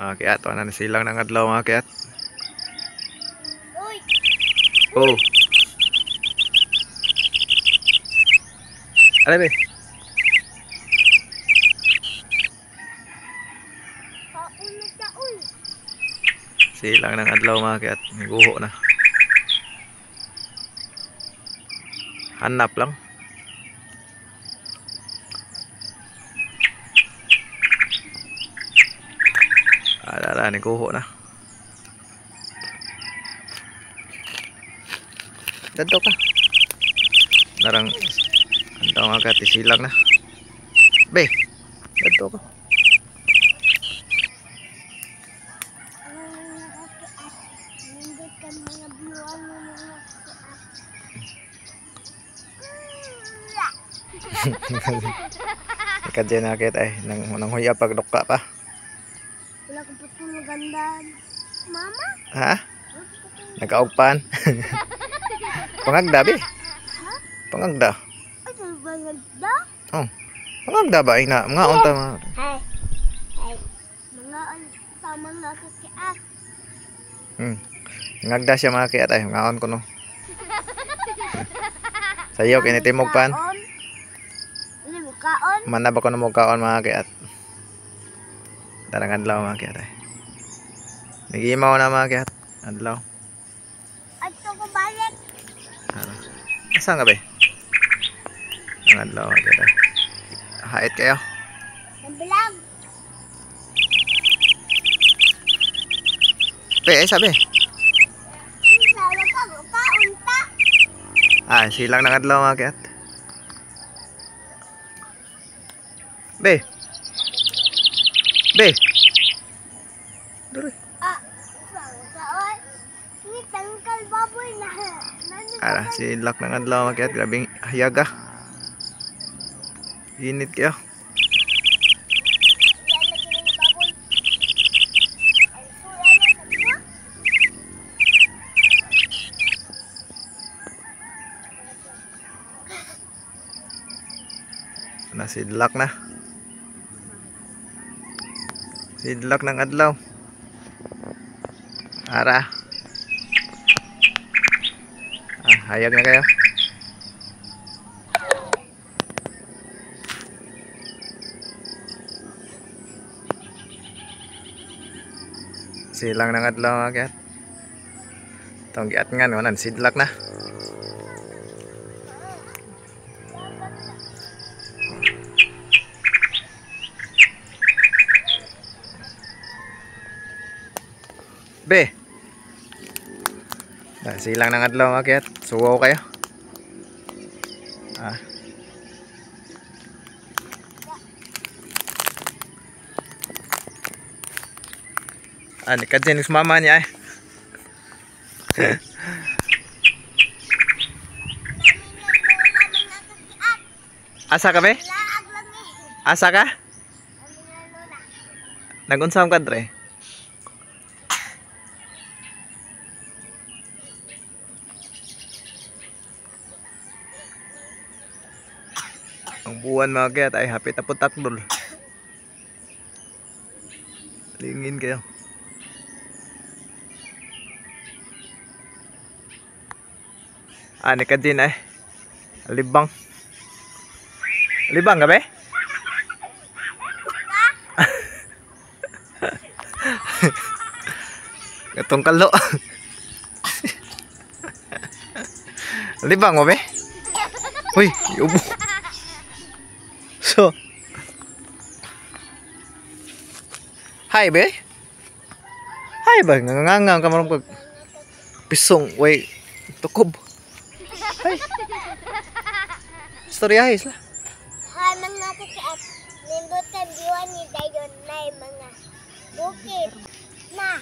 Mga kiat, wala na silang ng adlaw mga kiat. Uy. Oh. Alay be. Silang ng adlaw mga kiat, guho na. Hanap lang. Alala, niguho na. Dadto ka. Narang andaw mga kiat, silang na. Be, dadto ka. Ikadya na kita eh, nang huya pag dukka pa. Wala ko pa maganda. Mama? Ha? Nagkaugpan. Pangagda be. Ha? Pangagda. Ay, pangagda? Oh. Pangagda ba ina? Mga unta mga. Ay. Ay. Mga unta mga kakiat. Pangagda siya mga kiat ay, ngaon ko no. Sayo kinitimog pan. Kaon. Mana ba ko na mo kaon mga kiat? Darang adlaw mga kiat ay. Nagiimaw na mga kiat. Adlaw. Adto ko balik. Ano? Asa nga be? Ang adlaw mga kiat ay. Hait kayo. Nagbilag. Be, ay sabi. Sabi ka kaon ta. Ah, silang ng adlaw mga kiat. Be. Be. Dure. Ah, kaon. Ni tangkal baboy na. Ara, silak ng adlaw mga kiat, grabing hayaga. Init kayo. Nasidlak na. Sidlak ng adlaw. Ara. Ah, hayag na kayo. Silang ng adlaw mga kiat. Itong giat nga, no, sidlak na. Be. Nah, silang ng adlaw mga kiat. Suwaw kayo. Ah. Ah, nikadyan yung mama niya eh. Asa ka be? Asa ka? Nagunsam ka dre? Ang buwan mga kiat ay hapit na putakdol. Lingin kayo. Ah, ni ka din ay. Libang. Libang ka be? Katong kalo. Libang mo be? Uy, yubo. So. Hi be. Hi ba ngangangang ka marong pag pisong way tukob. Hi. Storyahe sila. Hi mga kakiat. Nimbutan diwan ni dayon nay mga bukid na.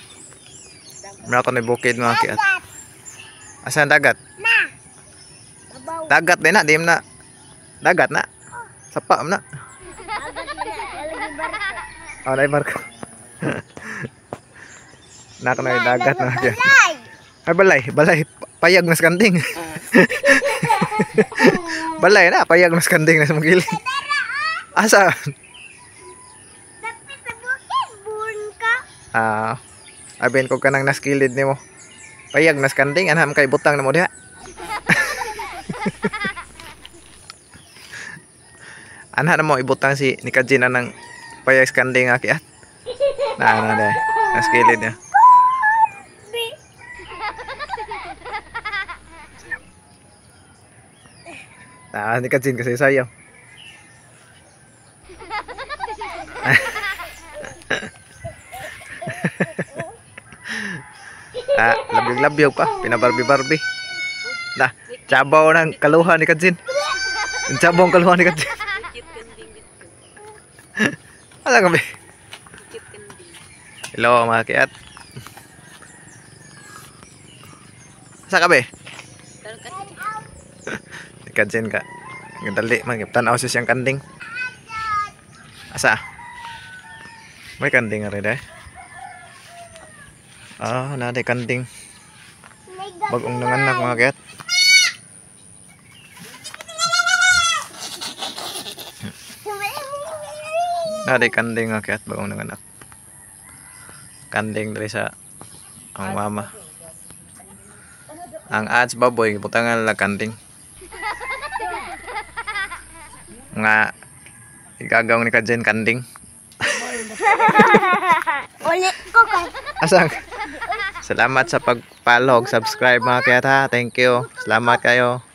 Meron ko na bukid mga kiat. Asan dagat? Na. Babaw. Dagat din na, di na. Dagat na. Sapa na. Oh, na barko. Naka na dagat na. Ay balay, balay payag na kanding. Balay na, payag na kanding na sa magili. Asa? Dapit sa bukid, buon ka. Aben ko kanang naskilid nimo. Payag nas kanding anham kay butang namo diha. Anha na mo ibutang si ni Kajin anang payag sa kanding nga kiat. Na na dai. Naskilid niya. Na ni Kajin kasi sayo. Ah, labyog-labyog pa, pinabarbi-barbi. Na, tsabaw ng kaluha ni Kajin. Ang tsabaw ang kaluha ni Kajin. Asa kami? Hello mga kiat. Asa kami? Ni Kajin ka. Dali man tan-aw siya siyang kanding. Asa? May kanding nga rin eh. Ah, naa kanding. Bagong nanganak mga kiat. Naa kanding mga kiat, bagong nanganak. Kanding diri sa ang mama. Ang ads baboy butangan la kanding. Nga igagaw ni Kajen kanding. Ulit ko kay. Asang. Salamat sa pag-follow, subscribe mga kiat ha. Thank you. Salamat kayo.